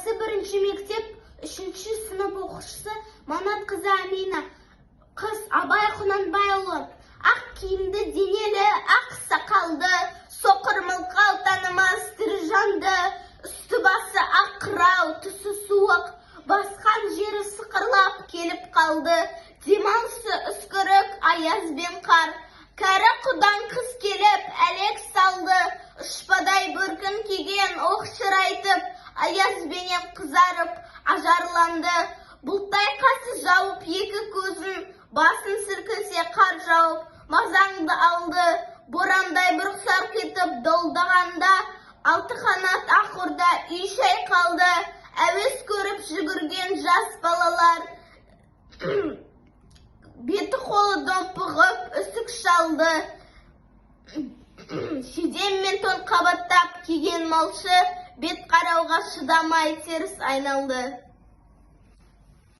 Жасы бірінші мектеп, үшінші сынып оқушысы Манат қызы Амина. Қыс, Абай Құнанбайұлы. Ақ киімді, денелі, ақ сақалды, соқыр, мылқау, танымас тірі жанды. Үсті басы ақ қырау, түсі суық, басқан жері сықырлап келіп қалды. Демалысы үскірік, аяз бен қар. Кәрі құдаң қыс келіп, әлек салды. Ұшпадай бөркін киген, оқ шырайтып, аязбенен қызарып, ажарланды. Бұлттай қасы жауып екі көзін, басын сілкінсе қар жауып, мазаңды алды. Борандай бұрқ-сарқ етіп долдағанда, алты қанат ақ орда үй шайқалды. Әуес көріп жүгірген жас балалар, беті қолы домпығып, үсік шалды. Шидем мен тон қабаттап киген малшы, бет қарауға шыдамай теріс айналды.